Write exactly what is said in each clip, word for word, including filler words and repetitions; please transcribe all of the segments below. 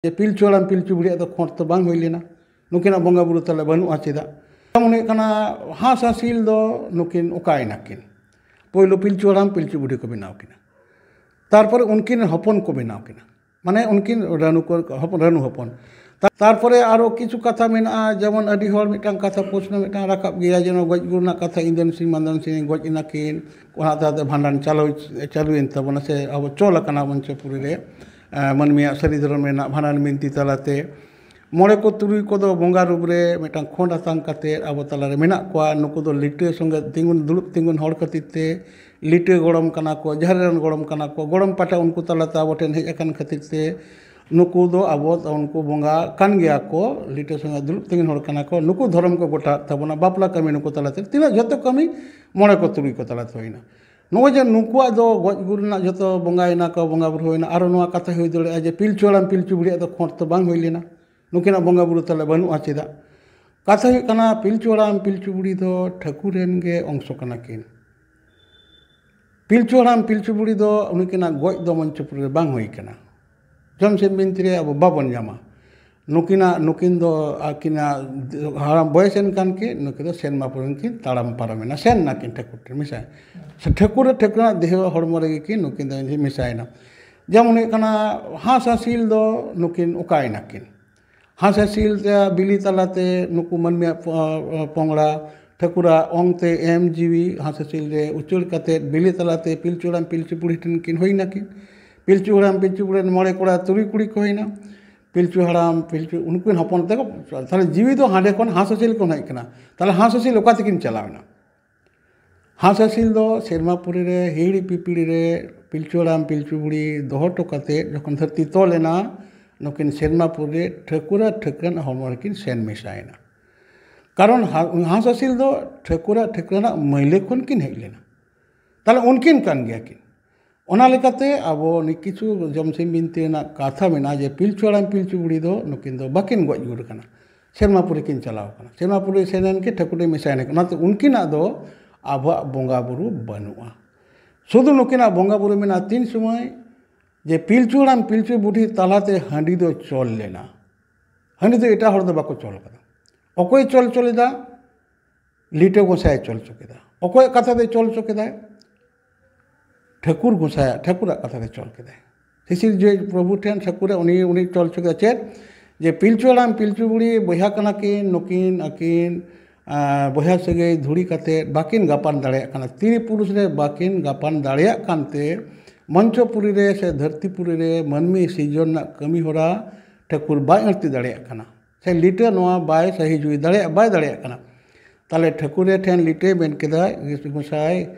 ᱡᱮ ᱯᱤᱞᱪᱩ ᱦᱟᱲᱟᱢ ᱯᱤᱞᱪᱩ ᱵᱩᱲᱦᱤᱭᱟᱜ ᱫᱚ ᱠᱷᱚᱸᱰ ᱫᱚ ᱵᱟᱝ ᱦᱩᱭ ᱞᱮᱱᱟ, ᱱᱩᱠᱤᱱᱟᱜ ᱵᱚᱸᱜᱟ ᱵᱩᱨᱩ ᱛᱟᱞᱮ ᱵᱟᱹᱱᱩᱜᱼᱟ ᱪᱮᱫᱟᱜ? ᱡᱮᱢᱚᱱ ᱦᱩᱭᱩᱜ ᱠᱟᱱᱟ, ᱦᱟᱸᱥ ᱦᱟᱸᱥᱤᱞ ᱫᱚ ᱱᱩᱠᱤᱱ ᱚᱠᱟᱭᱮᱱᱟ ᱠᱤᱱ? ᱯᱳᱭᱞᱳ ᱯᱤᱞᱪᱩ ᱦᱟᱲᱟᱢ ᱯᱤᱞᱪᱩ ᱵᱩᱲᱦᱤ ᱠᱚ ᱵᱮᱱᱟᱣ ᱠᱤᱱᱟ, ᱛᱟᱨᱯᱚᱨᱮ ᱩᱱᱠᱤᱱ ᱦᱚᱯᱚᱱ ᱠᱚ ᱵᱮᱱᱟᱣ ᱠᱤᱱᱟ, ᱢᱟᱱᱮ ᱩᱱᱠᱤᱱ ᱨᱟᱹᱱᱩ ᱠᱚ ᱦᱚᱯᱚᱱ, ᱨᱟᱹᱱᱩ ᱦᱚᱯᱚᱱ᱾ ᱛᱟ-, ᱛᱟᱨᱯᱚᱨᱮ ᱟᱨᱚ ᱠᱤᱪᱷᱩ ᱠᱟᱛᱷᱟ ᱢᱮᱱᱟᱜᱼᱟ, ᱡᱮᱢᱚᱱ ᱟᱹᱰᱤ ᱦᱚᱲ ᱢᱤᱫᱴᱟᱝ ᱠᱟᱛᱷᱟ ᱯᱨᱚᱥᱱᱚ ᱢᱤᱫᱴᱟᱝ ᱨᱟᱠᱟᱵ ᱜᱮᱭᱟ, ᱡᱮ ᱱᱚᱣᱟ ᱜᱚᱡ ᱜᱩᱨ ᱨᱮᱱᱟᱜ ᱠᱟᱛᱷᱟ, ᱤᱸᱫᱟᱹᱱ ᱥᱤᱝ ᱢᱟᱱᱫᱟᱱ ᱥᱤᱝ ᱜᱚᱡ ᱮᱱᱟ ᱠᱤᱱ, ᱚᱱᱟ ᱛᱟᱭᱚᱢ ᱛᱮ ᱵᱷᱟᱸᱰᱟᱱ ᱪᱟᱹᱞᱩ, ᱪᱟᱹᱞᱩᱭᱮᱱ ᱛᱟᱵᱚᱱᱟ, ᱥᱮ ᱟᱵᱚ ᱪᱚᱞ ᱟᱠᱟᱱᱟ ᱢᱚᱧᱪᱚᱯᱩᱨᱤ ᱨᱮ, ᱮᱸ, ᱢᱟᱹᱱᱢᱤᱭᱟᱜ ᱥᱟᱹᱨᱤ ᱫᱷᱚᱨᱚᱢ ᱨᱮᱱᱟᱜ ᱵᱷᱟᱸᱰᱟᱱ ᱵᱤᱱᱛᱤ ᱛᱟᱞᱟᱛᱮ᱾ ᱢᱚᱬᱮ ᱠᱚ ᱛᱩᱨᱩᱭ ᱠᱚᱫᱚ ᱵᱚᱸᱜᱟ ᱨᱩᱯ ᱨᱮ ᱢᱤᱫᱴᱟᱝ ᱠᱷᱚᱸᱰ ᱟᱛᱟᱝ ᱠᱟᱛᱮ ᱟᱵᱚ ᱛᱟᱞᱟᱨᱮ ᱢᱮᱱᱟᱜ ᱠᱚᱣᱟ᱾ ᱱᱩᱠᱩ ᱫᱚ ᱞᱤᱴᱟᱹ ᱥᱚᱸᱜᱮ ᱛᱤᱸᱜᱩᱱ, ᱫᱩᱲᱩᱵ ᱛᱤᱸᱜᱩᱱ ᱦᱚᱲ ᱠᱷᱟᱹᱛᱤᱨ ᱛᱮ ᱞᱤᱴᱟᱹ ᱜᱚᱲᱚᱢ ᱠᱟᱱᱟ ᱠᱚ, ᱡᱟᱦᱮᱨ ᱨᱮᱱ ᱜᱚᱲᱚᱢ ᱠᱟᱱᱟ ᱠᱚ, ᱜᱚᱲᱚᱢ ᱯᱟᱦᱴᱟ ᱩᱱᱠᱩ ᱛᱟᱞᱟᱛᱮ ᱟᱵᱚ ᱴᱷᱮᱱ ᱦᱮᱡ ᱟᱠᱟᱱ ᱠᱷᱟᱹᱛᱤᱨ ᱛᱮ ᱱᱩᱠᱩ ᱫᱚ ᱟᱵᱚ, ᱩᱱᱠᱩ ᱵᱚᱸᱜᱟ ᱠᱟᱱ ᱜᱮᱭᱟ ᱠᱚ, ᱞᱤᱴᱟᱹ ᱥᱚᱸᱜᱮ ᱫᱩᱲᱩᱵ ᱛᱤᱸᱜᱩᱱ ᱦᱚᱲ ᱠᱟᱱᱟ ᱠᱚ, ᱱᱩᱠᱩ ᱫᱷᱚᱨᱚᱢ ᱠᱚ ᱜᱚᱴᱟ ᱛᱟᱵᱚᱱᱟ, ᱵᱟᱯᱞᱟ ᱠᱟᱹᱢᱤ ᱱᱩᱠᱩ ᱛᱟᱞᱟᱛᱮ, ᱛᱤᱱᱟᱹᱜ ᱡᱷᱚᱛᱚ ᱠᱟᱹᱢᱤ ᱢᱚᱬᱮ ᱠᱚ ᱛᱩᱨᱩᱭ ᱠᱚ ᱛᱟᱞᱟᱛᱮ ᱦᱩᱭᱱᱟ᱾ ᱱᱚᱜᱼᱚᱭ ᱡᱮ ᱱᱩᱠᱩᱣᱟᱜ ᱫᱚ ᱜᱚᱡ ᱜᱩᱨ ᱨᱮᱱᱟᱜ ᱡᱷᱚᱛᱚ ᱵᱚᱸᱜᱟᱭᱮᱱᱟ ᱠᱚ, ᱵᱚᱸᱜᱟ ᱵᱩᱨᱩ ᱦᱩᱭᱱᱟ, ᱟᱨᱚ ᱱᱚᱣᱟ ᱠᱟᱛᱷᱟ ᱦᱩᱭ ᱫᱟᱲᱮᱭᱟᱜᱼᱟ ᱡᱮ ᱯᱤᱞᱪᱩ ᱦᱟᱲᱟᱢ ᱯᱤᱞᱪᱩ ᱵᱩᱲᱦᱤᱭᱟᱜ ᱫᱚ ᱠᱷᱚᱸᱰ ᱛᱚ ᱵᱟᱝ ᱦᱩᱭ ᱞᱮᱱᱟ, ᱱᱩᱠᱤᱱᱟᱜ ᱵᱚᱸᱜᱟ ᱵᱩᱨᱩ ᱛᱟᱞᱮ ᱵᱟᱹᱱᱩᱜᱼᱟ ᱪᱮᱫᱟᱜ? ᱠᱟᱛᱷᱟ ᱦᱩᱭᱩᱜ ᱠᱟᱱᱟ, ᱯᱤᱞᱪᱩ ᱦᱟᱲᱟᱢ ᱯᱤᱞᱪᱩ ᱵᱩᱲᱦᱤ ᱫᱚ ᱴᱷᱟᱹᱠᱩᱨ ᱨᱮᱱ ᱜᱮ ᱚᱝᱥᱚ ᱠᱟᱱᱟ ᱠᱤᱱ᱾ ᱯᱤᱞᱪᱩ ᱦᱟᱲᱟᱢ ᱯᱤᱞᱪᱩ ᱵᱩᱲᱦᱤ ᱫᱚ ᱱᱩᱠᱤᱱᱟᱜ ᱜᱚᱡ ᱫᱚ ᱢᱚᱧᱪᱚᱯᱩᱨᱤ ᱨᱮ ᱵᱟᱝ ᱦᱩᱭ ᱠᱟᱱᱟ᱾ ᱡᱚᱢᱥᱤᱢ ᱵᱤᱱᱛᱤ ᱨᱮ ᱟᱵᱚ ᱵᱟᱵᱚᱱ ᱧᱟᱢᱟ᱾ ᱱᱩᱠᱤᱱᱟᱜ, ᱱᱩᱠᱤᱱ ᱫᱚ ᱟᱹᱠᱤᱱᱟᱜ ᱦᱟᱲᱟᱢ ᱵᱚᱭᱮᱥ ᱮᱱ ᱠᱟᱱ ᱠᱤᱱ, ᱱᱩᱠᱤᱱ ᱫᱚ ᱥᱮᱨᱢᱟ ᱯᱩᱨᱤ ᱠᱤᱱ ᱛᱟᱲᱟᱢ ᱯᱟᱨᱚᱢᱮᱱᱟ, ᱥᱮᱱ ᱱᱟᱠᱤᱱ ᱴᱷᱟᱹᱠᱩᱨ ᱴᱷᱮᱱ ᱢᱮᱥᱟ᱾ ᱥᱮ ᱴᱷᱟᱹᱠᱩᱨ ᱨᱮ ᱴᱷᱟᱹᱠᱩᱨᱟᱜ ᱫᱮᱦᱚ ᱦᱚᱲᱢᱚ ᱨᱮᱜᱮ ᱠᱤᱱ ᱱᱩᱠᱤᱱ ᱫᱚ ᱢᱮᱥᱟᱭᱮᱱᱟ᱾ ᱡᱮᱢᱚᱱ ᱦᱩᱭᱩᱜ ᱠᱟᱱᱟ, ᱦᱟᱸᱥ ᱦᱟᱸᱥᱤᱞ ᱫᱚ ᱱᱩᱠᱤᱱ ᱚᱠᱟᱭᱮᱱᱟ ᱠᱤᱱ? ᱦᱟᱸᱥ ᱦᱟᱸᱥᱤᱞ ᱛᱮ ᱵᱤᱞᱤ ᱛᱟᱞᱟᱛᱮ ᱱᱩᱠᱩ ᱢᱟᱹᱱᱢᱤᱭᱟᱜ ᱯᱚ-, ᱯᱚᱝᱲᱟ ᱴᱷᱟᱹᱠᱩᱨᱟᱜ ᱚᱝ ᱛᱮ ᱮᱢ ᱡᱤᱣᱤ ᱦᱟᱸᱥ ᱦᱟᱸᱥᱤᱞ ᱨᱮ ᱩᱪᱟᱹᱲ ᱠᱟᱛᱮ ᱵᱤᱞᱤ ᱛᱟᱞᱟᱛᱮ ᱯᱤᱞᱪᱩ ᱦᱟᱲᱟᱢ ᱯᱤᱞᱪᱩ ᱵᱩᱲᱦᱤ ᱴᱷᱮᱱ ᱠᱤᱱ ᱦᱩᱭ ᱱᱟᱠᱤᱱ᱾ ᱯᱤᱞᱪᱩ ᱦᱟᱲᱟᱢ ᱯᱤᱞᱪᱩ ᱵᱩᱲᱦᱤ ᱨᱮᱱ ᱢᱚᱬᱮ ᱠᱚᱲᱟ ᱛᱩᱨᱩᱭ ᱠᱩᱲᱤ ᱠᱚ ᱦᱩᱭᱱᱟ᱾ ᱯᱤᱞᱪᱩ ᱦᱟᱲᱟᱢ ᱯᱤᱞᱪᱩ ᱩᱱᱠᱩ ᱨᱮᱱ ᱦᱚᱯᱚᱱ ᱛᱮᱠᱚ, ᱛᱟᱦᱞᱮ ᱡᱤᱣᱤ ᱫᱚ ᱦᱟᱸᱰᱮ ᱠᱷᱚᱱ ᱦᱟᱸᱥ ᱦᱟᱸᱥᱤᱞ ᱠᱷᱚᱱ ᱦᱮᱡ ᱠᱟᱱᱟ, ᱛᱟᱦᱞᱮ ᱦᱟᱸᱥ ᱦᱟᱸᱥᱤᱞ ᱚᱠᱟ ᱛᱮᱠᱤᱱ ᱪᱟᱞᱟᱣ ᱮᱱᱟ? ᱦᱟᱸᱥ ᱦᱟᱸᱥᱤᱞ ᱫᱚ ᱥᱮᱨᱢᱟ ᱯᱩᱨᱤ ᱨᱮ ᱦᱤᱦᱤᱲᱤ ᱯᱤᱯᱤᱲᱤ ᱨᱮ ᱯᱤᱞᱪᱩ ᱦᱟᱲᱟᱢ ᱯᱤᱞᱪᱩ ᱵᱩᱲᱦᱤ ᱫᱚᱦᱚ ᱦᱚᱴᱚ ᱠᱟᱛᱮ ᱡᱚᱠᱷᱚᱱ ᱫᱷᱟᱹᱨᱛᱤ ᱛᱚᱞ ᱮᱱᱟ, ᱱᱩᱠᱤᱱ ᱥᱮᱨᱢᱟ ᱯᱩᱨᱤ ᱨᱮ ᱴᱷᱟᱹᱠᱩᱨ ᱟᱨ ᱴᱷᱟᱹᱠᱨᱟᱱ ᱦᱚᱲᱢᱚ ᱨᱮᱠᱤᱱ ᱥᱮᱱ ᱢᱮᱥᱟᱭᱮᱱᱟ᱾ ᱠᱟᱨᱚᱱ ᱦᱟ-, ᱦᱟᱸᱥ ᱦᱟᱸᱥᱤᱞ ᱫᱚ ᱴᱷᱟᱹᱠᱩᱨ ᱟᱨ ᱴᱷᱟᱹᱠᱨᱟᱱᱟᱜ ᱢᱟᱹᱭᱞᱟᱹ ᱠᱷᱚᱱ ᱠᱤᱱ ᱦᱮᱡ ᱞᱮᱱᱟ᱾ ᱛᱟᱦᱞᱮ ᱩᱱᱠᱤᱱ ᱠᱟᱱ ᱜᱮᱭᱟ ᱠᱤᱱ᱾ ᱚᱱᱟ ᱞᱮᱠᱟᱛᱮ ᱟᱵᱚ ᱱᱤ-, ᱠᱤᱪᱷᱩ ᱡᱚᱢᱥᱤᱢ ᱵᱤᱱᱛᱤ ᱨᱮᱱᱟᱜ ᱠᱟᱛᱷᱟ ᱢᱮᱱᱟᱜᱼᱟ ᱡᱮ ᱯᱤᱞᱪᱩ ᱦᱟᱲᱟᱢ ᱯᱤᱞᱪᱩ ᱵᱩᱲᱦᱤ ᱫᱚ ᱱᱩᱠᱤᱱ ᱫᱚ ᱵᱟᱹᱠᱤᱱ ᱜᱚᱡ ᱜᱩᱨ ᱠᱟᱱᱟ, ᱥᱮᱨᱢᱟ ᱯᱩᱨᱤ ᱠᱤᱱ ᱪᱟᱞᱟᱣ ᱠᱟᱱᱟ᱾ ᱥᱮᱨᱢᱟ ᱯᱩᱨᱤ ᱥᱮᱱ ᱮᱱ ᱠᱤᱱ ᱴᱷᱟᱹᱠᱩᱨ ᱴᱷᱮᱱ ᱢᱮᱥᱟᱭᱮᱱᱟ ᱠᱤᱱ᱾ ᱚᱱᱟᱛᱮ ᱩᱱᱠᱤᱱᱟᱜ ᱫᱚ ᱟᱵᱚᱣᱟᱜ ᱵᱚᱸᱜᱟ ᱵᱩᱨᱩ ᱵᱟᱹᱱᱩᱜᱼᱟ᱾ ᱥᱩᱫᱷᱩ ᱱᱩᱠᱤᱱᱟᱜ ᱵᱚᱸᱜᱟ ᱵᱩᱨᱩ ᱢᱮᱱᱟᱜᱼᱟ ᱛᱤᱱ ᱥᱚᱢᱚᱭ ᱡᱮ ᱯᱤᱞᱪᱩ ᱦᱟᱲᱟᱢ ᱯᱤᱞᱪᱩ ᱵᱩᱰᱷᱤ ᱛᱟᱞᱟᱛᱮ ᱦᱟᱺᱰᱤ ᱫᱚ ᱪᱚᱞ ᱞᱮᱱᱟ᱾ ᱦᱟᱺᱰᱤ ᱫᱚ ᱮᱴᱟᱜ ᱦᱚᱲ ᱫᱚ ᱵᱟᱠᱚ ᱪᱚᱞ ᱠᱟᱫᱟ᱾ ᱚᱠᱚᱭ ᱪᱚᱞ ᱪᱚ ᱞᱮᱫᱟ? ᱞᱤᱴᱟᱹ ᱜᱚᱸᱥᱟᱭ ᱪᱚᱞ ᱪᱚ ᱠᱮᱫᱟ᱾ ᱚᱠᱚᱭᱟᱜ ᱠᱟᱛᱷᱟ ᱛᱮ ᱪᱚᱞ ᱪᱚ ᱠᱮᱫᱟᱭ? ᱴᱷᱟᱹᱠᱩᱨ ᱜᱚᱸᱥᱟᱭᱟᱜ, ᱴᱷᱟᱹᱠᱩᱨᱟᱜ ᱠᱟᱛᱷᱟ ᱛᱮ ᱪᱚᱞ ᱠᱮᱫᱟᱭ᱾ ᱥᱤᱥᱤᱨ ᱡᱟᱹᱭ ᱯᱨᱚᱵᱷᱩ ᱴᱷᱮᱱ ᱴᱷᱟᱹᱠᱩᱨᱮ ᱩᱱᱤ, ᱩᱱᱤ ᱪᱚᱞ ᱪᱚ ᱠᱮᱫᱟ᱾ ᱪᱮᱫ? ᱡᱮ ᱯᱤᱞᱪᱩ ᱦᱟᱲᱟᱢ ᱯᱤᱞᱪᱩ ᱵᱩᱲᱦᱤ ᱵᱚᱭᱦᱟ ᱠᱟᱱᱟ ᱠᱤᱱ, ᱱᱩᱠᱤᱱ ᱟᱹᱠᱤᱱ, ᱟᱨ ᱵᱚᱭᱦᱟ ᱥᱟᱹᱜᱟᱹᱭ ᱫᱷᱩᱲᱤ ᱠᱟᱛᱮ ᱵᱟᱹᱠᱤᱱ ᱜᱟᱯᱟᱱ ᱫᱟᱲᱮᱭᱟᱜ ᱠᱟᱱᱟ᱾ ᱛᱤᱨᱤ ᱯᱩᱨᱩᱥ ᱨᱮ ᱵᱟᱹᱠᱤᱱ ᱜᱟᱯᱟᱱ ᱫᱟᱲᱮᱭᱟᱜ ᱠᱟᱱᱛᱮ, ᱢᱚᱧᱪᱚᱯᱩᱨᱤ ᱨᱮ ᱥᱮ ᱫᱷᱟᱹᱨᱛᱤᱯᱩᱨᱤ ᱨᱮ ᱢᱟᱹᱱᱢᱤ ᱥᱤᱨᱡᱚᱱ ᱨᱮᱱᱟᱜ ᱠᱟᱹᱢᱤ ᱦᱚᱨᱟ ᱴᱷᱟᱹᱠᱩᱨ ᱵᱟᱭ ᱟᱹᱲᱛᱤ ᱫᱟᱲᱮᱭᱟᱜ ᱠᱟᱱᱟ, ᱥᱮ ᱞᱤᱴᱟᱹ ᱱᱚᱣᱟ ᱵᱟᱭ ᱥᱟᱹᱦᱤ ᱡᱩᱦᱤ ᱫᱟᱲᱮᱭᱟᱜ, ᱵᱟᱭ ᱫᱟᱲᱮᱭᱟᱜ ᱠᱟᱱᱟ᱾ ᱛᱟᱦᱞᱮ ᱴᱷᱟᱹᱠᱩᱨᱮ ᱴᱷᱮᱱ ᱞᱤᱴᱟᱹᱭ ᱢᱮᱱ ᱠᱮᱫᱟ, ᱜᱚᱸᱥᱟᱭ,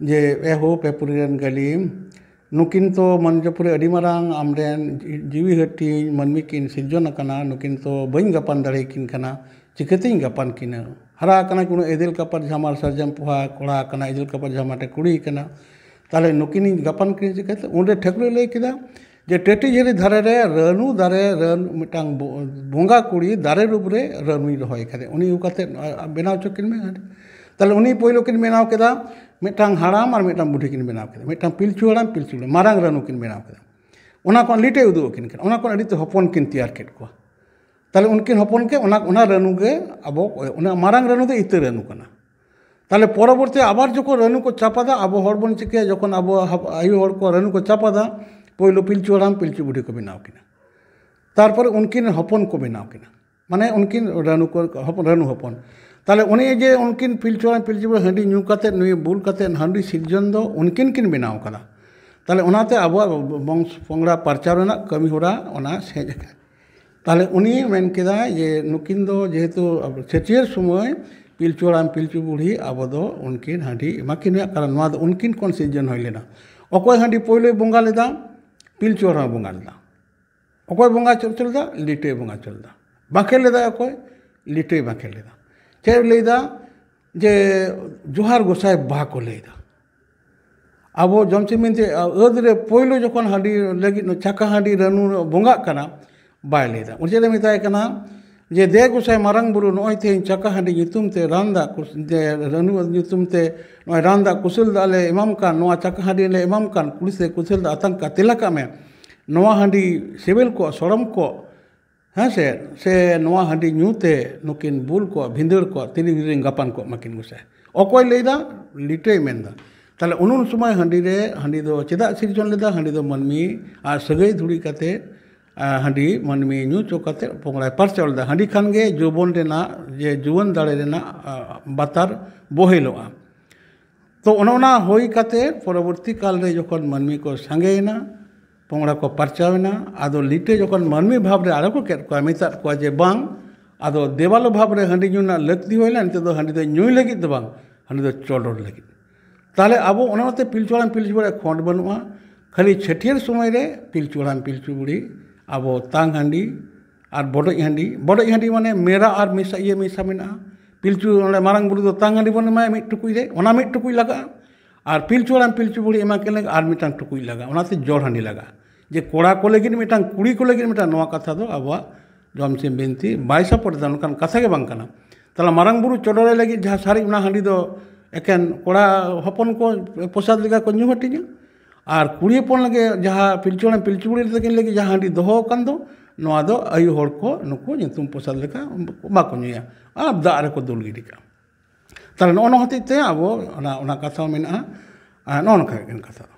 ᱡᱮ ᱮ ᱦᱳ ᱯᱮᱯᱩᱨᱤ ᱨᱮᱱ ᱜᱟᱹᱞᱤᱢ, ᱱᱩᱠᱤᱱ ᱛᱚ ᱢᱚᱧᱪᱚᱯᱩᱨᱤ ᱟᱹᱰᱤ ᱢᱟᱨᱟᱝ ᱟᱢᱨᱮᱱ ᱡᱤᱣᱤ ᱦᱟᱹᱴᱤᱧ ᱢᱟᱹᱱᱢᱤ ᱠᱤᱱ ᱥᱤᱨᱡᱚᱱ ᱟᱠᱟᱱᱟ, ᱱᱩᱠᱤᱱ ᱛᱚ ᱵᱟᱹᱧ ᱜᱟᱯᱟᱱ ᱫᱟᱲᱮᱭᱟᱠᱤᱱ ᱠᱟᱱᱟ, ᱪᱤᱠᱟᱹᱛᱤᱧ ᱜᱟᱯᱟᱱ ᱠᱤᱱᱟ? ᱦᱟᱨᱟ ᱟᱠᱟᱱᱟ ᱠᱤᱱ ᱩᱱᱟᱹᱜ ᱮᱫᱮᱞ ᱠᱟᱯᱟᱨ ᱡᱷᱟᱢᱟᱨ ᱥᱟᱨᱡᱚᱢ ᱯᱚᱦᱟ ᱠᱚᱲᱟ ᱟᱠᱟᱱᱟ, ᱮᱫᱮᱞ ᱠᱟᱯᱟᱨ ᱡᱷᱟᱢᱟᱨ ᱴᱷᱮᱱ ᱠᱩᱲᱤ ᱟᱠᱟᱱᱟ, ᱛᱟᱦᱞᱮ ᱱᱩᱠᱤᱱᱤᱧ ᱜᱟᱯᱟᱱ ᱠᱤᱱ ᱪᱤᱠᱟᱹᱛᱮ? ᱩᱱᱨᱮ ᱴᱷᱟᱹᱠᱩᱨᱮ ᱞᱟᱹᱭ ᱠᱮᱫᱟ ᱡᱮ ᱴᱟᱹᱴᱤ ᱡᱷᱟᱹᱨᱤ ᱫᱷᱟᱨᱮ ᱨᱮ ᱨᱟᱹᱱᱩ ᱫᱟᱨᱮ, ᱨᱟᱹᱱ-, ᱢᱤᱫᱴᱟᱝ ᱵᱚ-, ᱵᱚᱸᱜᱟ ᱠᱩᱲᱤ ᱫᱟᱨᱮ ᱨᱩᱯ ᱨᱮ ᱨᱟᱹᱱᱩᱭ ᱨᱚᱦᱚᱭ ᱠᱟᱫᱮ, ᱩᱱᱤ ᱟᱹᱜᱩ ᱠᱟᱛᱮ ᱵᱮᱱᱟᱣ ᱦᱚᱪᱚ ᱠᱤᱱ ᱢᱮ᱾ ᱛᱟᱦᱞᱮ ᱩᱱᱤ ᱯᱳᱭᱞᱳ ᱠᱤᱱ ᱵᱮᱱᱟᱣ ᱠᱮᱫᱟ, ᱢᱤᱫᱴᱟᱝ ᱦᱟᱲᱟᱢ ᱟᱨ ᱢᱤᱫᱴᱟᱝ ᱵᱩᱰᱷᱤ ᱠᱤᱱ ᱵᱮᱱᱟᱣ ᱠᱮᱫᱟ, ᱢᱤᱫᱴᱟᱝ ᱯᱤᱞᱪᱩ ᱦᱟᱲᱟᱢ ᱯᱤᱞᱪᱩ ᱵᱩᱰᱷᱤ, ᱢᱟᱨᱟᱝ ᱨᱟᱹᱱᱩ ᱠᱤᱱ ᱵᱮᱱᱟᱣ ᱠᱮᱫᱟ᱾ ᱚᱱᱟ ᱠᱷᱚᱱ ᱞᱤᱴᱟᱹᱭ ᱩᱫᱩᱜ ᱟᱹᱠᱤᱱ ᱠᱟᱱᱟ, ᱚᱱᱟ ᱠᱷᱚᱱ ᱟᱹᱰᱤ ᱛᱮ ᱦᱚᱯᱚᱱ ᱠᱤᱱ ᱛᱮᱭᱟᱨ ᱠᱮᱫ ᱠᱚᱣᱟ᱾ ᱛᱟᱦᱞᱮ ᱩᱱᱠᱤᱱ ᱦᱚᱯᱚᱱ ᱠᱮᱫ, ᱚᱱᱟ, ᱚᱱᱟ ᱨᱟᱹᱱᱩ ᱜᱮ ᱟᱵᱚ, ᱚᱱᱟ ᱢᱟᱨᱟᱝ ᱨᱟᱹᱱᱩ ᱫᱚ ᱤᱛᱟᱹ ᱨᱟᱹᱱᱩ ᱠᱟᱱᱟ᱾ ᱛᱟᱦᱞᱮ ᱯᱚᱨᱚᱵᱚᱨᱛᱤ ᱟᱵᱟᱨ ᱡᱚᱠᱷᱚᱱ ᱨᱟᱹᱱᱩ ᱠᱚ ᱪᱟᱯᱟᱫᱟ, ᱟᱵᱚ ᱦᱚᱲ ᱵᱚᱱ ᱪᱤᱠᱟᱹᱭᱟ? ᱡᱚᱠᱷᱚᱱ ᱟᱵᱚ ᱦᱟᱯ-, ᱟᱭᱳ ᱦᱚᱲ ᱠᱚ ᱨᱟᱹᱱᱩ ᱠᱚ ᱪᱟᱯᱟᱫᱟ, ᱯᱳᱭᱞᱳ ᱯᱤᱞᱪᱩ ᱦᱟᱲᱟᱢ ᱯᱤᱞᱪᱩ ᱵᱩᱰᱷᱤ ᱠᱚ ᱵᱮᱱᱟᱣ ᱠᱤᱱᱟ, ᱛᱟᱨᱯᱚᱨᱮ ᱩᱱᱠᱤᱱ ᱦᱚᱯᱚᱱ ᱠᱚ ᱵᱮᱱᱟᱣ ᱠᱤᱱᱟ, ᱢᱟᱱᱮ ᱩᱱᱠᱤᱱ ᱨᱟᱹᱱᱩ ᱠᱚ ᱦᱚᱯᱚᱱ, ᱨᱟᱹᱱᱩ ᱦᱚᱯᱚᱱ᱾ ᱛᱟᱦᱞᱮ ᱩᱱᱤ ᱡᱮ ᱩᱱᱠᱤᱱ ᱯᱤᱞᱪᱩ ᱦᱟᱲᱟᱢ ᱯᱤᱞᱪᱩ ᱵᱩᱰᱷᱤ ᱦᱟᱺᱰᱤ ᱧᱩ ᱠᱟᱛᱮ, ᱱᱩᱭ ᱵᱩᱞ ᱠᱟᱛᱮ ᱦᱟᱺᱰᱤ ᱥᱤᱨᱡᱚᱱ ᱫᱚ ᱩᱱᱠᱤᱱ ᱠᱤᱱ ᱵᱮᱱᱟᱣ ᱠᱟᱫᱟ᱾ ᱛᱟᱦᱞᱮ ᱚᱱᱟᱛᱮ ᱟᱵᱚᱣᱟᱜ ᱵᱚᱝᱥ ᱯᱚᱝᱲᱟ ᱯᱟᱨᱪᱟᱣ ᱨᱮᱱᱟᱜ ᱠᱟᱹᱢᱤ ᱦᱚᱨᱟ ᱚᱱᱟ ᱥᱮᱡ ᱟᱠᱟᱱᱟ᱾ ᱛᱟᱦᱞᱮ ᱩᱱᱤ ᱢᱮᱱ ᱠᱮᱫᱟᱭ ᱡᱮ ᱱᱩᱠᱤᱱ ᱫᱚ ᱡᱮᱦᱮᱛᱩ ᱟᱵᱚ ᱪᱷᱟᱹᱴᱭᱟᱹᱨ ᱥᱚᱢᱚᱭ ᱯᱤᱞᱪᱩ ᱦᱟᱲᱟᱢ ᱯᱤᱞᱪᱩ ᱵᱩᱲᱦᱤ ᱟᱵᱚ ᱫᱚ ᱩᱱᱠᱤᱱ ᱦᱟᱺᱰᱤ ᱮᱢᱟ ᱠᱤᱱ ᱦᱩᱭᱩᱜ, ᱠᱟᱨᱚᱱ ᱱᱚᱣᱟ ᱫᱚ ᱩᱱᱠᱤᱱ ᱠᱷᱚᱱ ᱥᱤᱨᱡᱚᱱ ᱦᱩᱭ ᱞᱮᱱᱟ᱾ ᱚᱠᱚᱭ ᱦᱟᱺᱰᱤ ᱯᱳᱭᱞᱳᱭ ᱵᱚᱸᱜᱟ ᱞᱮᱫᱟ? ᱯᱤᱞᱪᱩ ᱦᱟᱲᱟᱢ ᱵᱚᱸᱜᱟ ᱞᱮᱫᱟ᱾ ᱚᱠᱚᱭ ᱵᱚᱸᱜᱟ ᱪᱚᱞ ᱪᱚᱞ ᱞᱮᱫᱟ? ᱞᱤᱴᱟᱹᱭ ᱵᱚᱸᱜᱟ ᱪᱚᱞ ᱞᱮᱫᱟ᱾ ᱵᱟᱸᱠᱷᱮᱲ ᱞᱮᱫᱟ ᱚᱠᱚᱭ? ᱞᱤᱴᱟᱹᱭ ᱵᱟᱸᱠᱷᱮᱲ ᱞᱮᱫᱟ᱾ ᱪᱮᱫ ᱮ ᱞᱟᱹᱭᱫᱟ? ᱡᱮ ᱡᱚᱦᱟᱨ ᱜᱚᱸᱥᱟᱭ ᱵᱟ ᱠᱚ ᱞᱟᱹᱭᱫᱟ᱾ ᱟᱵᱚ ᱡᱚᱢᱥᱤᱢ ᱵᱤᱱᱛᱤ ᱟᱹᱫ ᱨᱮ ᱯᱳᱭᱞᱳ ᱡᱚᱠᱷᱚᱱ ᱦᱟᱺᱰᱤ ᱞᱟᱹᱜᱤᱫ ᱪᱷᱟᱠᱟ ᱦᱟᱺᱰᱤ ᱨᱟᱹᱱᱩ ᱵᱚᱸᱜᱟᱜ ᱠᱟᱱᱟ, ᱵᱟᱭ ᱞᱟᱹᱭᱫᱟ᱾ ᱩᱱᱤ ᱪᱮᱫ ᱮ ᱢᱮᱛᱟᱭ ᱠᱟᱱᱟ? ᱡᱮ, "ᱫᱮ ᱜᱚᱸᱥᱟᱭ ᱢᱟᱨᱟᱝ ᱵᱩᱨᱩ, ᱱᱚᱜᱼᱚᱭ ᱛᱮᱦᱮᱧ ᱪᱟᱠᱟ ᱦᱟᱺᱰᱤ ᱧᱩᱛᱩᱢ ᱛᱮ ᱨᱟᱱ ᱫᱟᱜ ᱠᱩᱥ-, ᱡᱮ ᱨᱟᱹᱱᱩ ᱧᱩᱛᱩᱢ ᱛᱮ ᱱᱚᱜᱼᱚᱭ ᱨᱟᱱ ᱫᱟᱜ ᱠᱩᱥᱟᱹᱞ ᱫᱟᱜ ᱞᱮ ᱮᱢᱟᱢ ᱠᱟᱱ, ᱱᱚᱣᱟ ᱪᱟᱠᱟ ᱦᱟᱺᱰᱤ ᱞᱮ ᱮᱢᱟᱢ ᱠᱟᱱ, ᱠᱩᱲᱤ ᱥᱮ ᱠᱩᱥᱟᱹᱞ ᱫᱟᱜ ᱟᱛᱟᱝ ᱠᱟᱛᱮ ᱛᱮᱞᱟ ᱠᱟᱜ ᱢᱮ, ᱱᱚᱣᱟ ᱦᱟᱺᱰᱤ ᱥᱤᱵᱤᱞ ᱠᱚᱜ, ᱥᱚᱲᱚᱢ ᱠᱚᱜ, ᱦᱮᱸ ᱥᱮ, ᱥᱮ ᱱᱚᱣᱟ ᱦᱟᱺᱰᱤ ᱧᱩ ᱛᱮ ᱱᱩᱠᱤᱱ ᱵᱩᱞ ᱠᱚᱜ, ᱵᱷᱤᱸᱫᱟᱹᱲ ᱠᱚᱜ, ᱛᱤᱱᱤ ᱨᱤᱱ ᱜᱟᱯᱟᱱ ᱠᱚᱜ ᱢᱟᱹᱠᱤᱱ ᱜᱚᱸᱥᱟᱭ?" ᱚᱠᱚᱭ ᱞᱟᱹᱭᱫᱟ? ᱞᱤᱴᱟᱹᱭ ᱢᱮᱱᱫᱟ᱾ ᱛᱟᱦᱞᱮ ᱩᱱᱩᱱ ᱥᱚᱢᱚᱭ ᱦᱟᱺᱰᱤ ᱨᱮ, ᱦᱟᱺᱰᱤ ᱫᱚ ᱪᱮᱫᱟᱜ ᱥᱤᱨᱡᱚᱱ ᱞᱮᱫᱟ? ᱦᱟᱺᱰᱤ ᱫᱚ ᱢᱟᱹᱱᱢᱤ ᱟᱨ ᱥᱟᱹᱜᱟᱹᱭ ᱫᱷᱩᱲᱤ ᱠᱟᱛᱮ, ᱟᱨ ᱦᱟᱺᱰᱤ ᱢᱟᱹᱱᱢᱤ ᱧᱩ ᱪᱚ ᱠᱟᱛᱮ ᱯᱚᱝᱲᱟᱭ ᱯᱟᱨᱪᱟᱣ ᱞᱮᱫᱟ᱾ ᱦᱟᱺᱰᱤ ᱠᱷᱟᱱ ᱜᱮ ᱡᱩᱵᱚᱱ ᱨᱮᱱᱟᱜ, ᱡᱮ ᱡᱩᱣᱟᱹᱱ ᱫᱟᱲᱮ ᱨᱮᱱᱟᱜ, ᱟ, ᱵᱟᱛᱟᱨ ᱵᱚᱦᱮᱞᱚᱜᱼᱟ᱾ ᱛᱚ ᱚᱱᱮ ᱚᱱᱟ ᱦᱩᱭ ᱠᱟᱛᱮ ᱯᱚᱨᱚᱵᱚᱨᱛᱤ ᱠᱟᱞ ᱨᱮ ᱡᱚᱠᱷᱚᱱ ᱢᱟᱹᱱᱢᱤ ᱠᱚ ᱥᱟᱸᱜᱮᱭᱮᱱᱟ, ᱯᱚᱝᱲᱟ ᱠᱚ ᱯᱟᱨᱪᱟᱣᱮᱱᱟ, ᱟᱫᱚ ᱞᱤᱴᱟᱹ ᱡᱚᱠᱷᱚᱱ ᱢᱟᱹᱱᱢᱤ ᱵᱷᱟᱵᱽ ᱨᱮ ᱟᱬᱜᱚ ᱠᱮᱫ ᱠᱚᱣᱟ, ᱢᱮᱛᱟᱫ ᱠᱚᱣᱟ ᱡᱮ, "ᱵᱟᱝ, ᱟᱫᱚ ᱫᱮᱣᱟᱞᱚ ᱵᱷᱟᱵᱽ ᱨᱮ ᱦᱟᱺᱰᱤ ᱧᱩ ᱨᱮᱱᱟᱜ ᱞᱟᱹᱠᱛᱤ ᱦᱩᱭᱱᱟ, ᱱᱤᱛᱚᱜ ᱫᱚ ᱦᱟᱺᱰᱤ ᱫᱚ ᱧᱩᱭ ᱞᱟᱹᱜᱤᱫ ᱫᱚ ᱵᱟᱝ, ᱦᱟᱺᱰᱤ ᱫᱚ ᱪᱚᱰᱚᱨ ᱞᱟᱹᱜᱤᱫ᱾" ᱛᱟᱦᱞᱮ ᱟᱵᱚ ᱚᱱᱟ ᱚᱱᱟᱛᱮ ᱯᱤᱞᱪᱩ ᱦᱟᱲᱟᱢ ᱯᱤᱞᱪᱩ ᱵᱩᱲᱦᱤ ᱠᱷᱚᱸᱰ ᱵᱟᱹᱱᱩᱜᱼᱟ, ᱠᱷᱟᱹᱞᱤ ᱪᱷᱟᱹᱴᱭᱟᱹᱨ ᱥᱚᱢᱚᱭ ᱨᱮ ᱯᱤᱞᱪᱩ ᱦᱟᱲᱟᱢ ᱯᱤᱞᱪᱩ ᱵᱩᱲᱦᱤ ᱟᱵᱚ ᱛᱟᱝ ᱦᱟᱺᱰᱤ ᱟᱨ ᱵᱚᱰᱚᱡ ᱦᱟᱺᱰᱤ, ᱵᱚᱰᱚᱡ ᱦᱟᱺᱰᱤ ᱢᱟᱱᱮ ᱢᱮᱨᱟ ᱟᱨ ᱢᱮᱥᱟ, ᱤᱭᱟᱹ ᱢᱮᱥᱟ ᱢᱮᱱᱟᱜᱼᱟ᱾ ᱯᱤᱞᱪᱩ, ᱚᱸᱰᱮ ᱢᱟᱨᱟᱝ ᱵᱩᱨᱩ ᱫᱚ ᱛᱟᱝ ᱦᱟᱺᱰᱤ ᱵᱚᱱ ᱮᱢᱟᱭᱟ ᱢᱤᱫ ᱴᱩᱠᱩᱡ ᱨᱮ, ᱚᱱᱟ ᱢᱤᱫ ᱴᱩᱠᱩᱡ ᱞᱟᱜᱟᱜᱼᱟ᱾ ᱟᱨ ᱯᱤᱞᱪᱩ ᱦᱟᱲᱟᱢ ᱯᱤᱞᱪᱩ ᱵᱩᱲᱦᱤ ᱮᱢᱟ ᱠᱤᱱ ᱞᱟᱹᱜᱤᱫ ᱟᱨ ᱢᱤᱫᱴᱟᱝ ᱴᱩᱠᱩᱡ ᱞᱟᱜᱟᱜᱼᱟ, ᱚᱱᱟᱛᱮ ᱡᱚᱲ ᱦᱟᱺᱰᱤ ᱞᱟᱜᱟᱜᱼᱟ᱾ ᱡᱮ ᱠᱚᱲᱟ ᱠᱚ ᱞᱟᱹᱜᱤᱫ ᱢᱤᱫᱴᱟᱝ, ᱠᱩᱲᱤ ᱠᱚ ᱞᱟᱹᱜᱤᱫ ᱢᱤᱫᱴᱟᱝ, ᱱᱚᱣᱟ ᱠᱟᱛᱷᱟ ᱫᱚ ᱟᱵᱚᱣᱟᱜ ᱡᱚᱢ ᱥᱤᱢ ᱵᱤᱱᱛᱤ ᱵᱟᱭ ᱥᱟᱯᱳᱨᱴ ᱮᱫᱟ, ᱚᱱᱠᱟᱱ ᱠᱟᱛᱷᱟ ᱜᱮ ᱵᱟᱝ ᱠᱟᱱᱟ᱾ ᱛᱟᱦᱞᱮ ᱢᱟᱨᱟᱝ ᱵᱩᱨᱩ ᱪᱚᱰᱚᱨᱮ ᱞᱟᱹᱜᱤᱫ ᱡᱟᱦᱟᱸ ᱥᱟᱨᱮᱡ, ᱚᱱᱟ ᱦᱟᱺᱰᱤ ᱫᱚ ᱮᱠᱮᱱ ᱠᱚᱲᱟ ᱦᱚᱯᱚᱱ ᱠᱚ ᱯᱨᱚᱥᱟᱫ ᱞᱮᱠᱟ ᱠᱚ ᱧᱩ ᱦᱟᱹᱴᱤᱧᱟ, ᱟᱨ ᱠᱩᱲᱤ ᱦᱚᱯᱚᱱ ᱞᱟᱹᱜᱤᱫ ᱡᱟᱦᱟᱸ ᱯᱤᱞᱪᱩ ᱦᱟᱲᱟᱢ ᱯᱤᱞᱪᱩ ᱵᱩᱲᱦᱤ ᱛᱟᱹᱠᱤᱱ ᱞᱟᱹᱜᱤᱫ ᱡᱟᱦᱟᱸ ᱦᱟᱺᱰᱤ ᱫᱚᱦᱚ ᱟᱠᱟᱱ ᱫᱚ, ᱱᱚᱣᱟ ᱫᱚ ᱟᱭᱳ ᱦᱚᱲ ᱠᱚ ᱱᱩᱠᱩ ᱧᱩᱛᱩᱢ ᱯᱨᱚᱥᱟᱫ ᱞᱮᱠᱟ ᱵᱟᱠᱚ ᱧᱩᱭᱟ, ᱟᱨ ᱫᱟᱜ ᱨᱮᱠᱚ ᱫᱩᱞ ᱜᱤᱰᱤ ᱠᱟᱜᱼᱟ᱾ ᱛᱟᱦᱞᱮ ᱱᱚᱜᱼᱚ ᱱᱚᱣᱟ ᱦᱚᱛᱮᱡ ᱛᱮ ᱟᱵᱚ ᱚᱱᱟ, ᱚᱱᱟ ᱠᱟᱛᱷᱟ ᱦᱚᱸ ᱢᱮᱱᱟᱜᱼᱟ᱾ ᱟᱨ ᱱᱚᱜᱼᱚ ᱱᱚᱝᱠᱟ ᱦᱩᱭᱩᱜ ᱠᱟᱱᱟ ᱠᱟᱛᱷᱟ ᱫᱚ᱾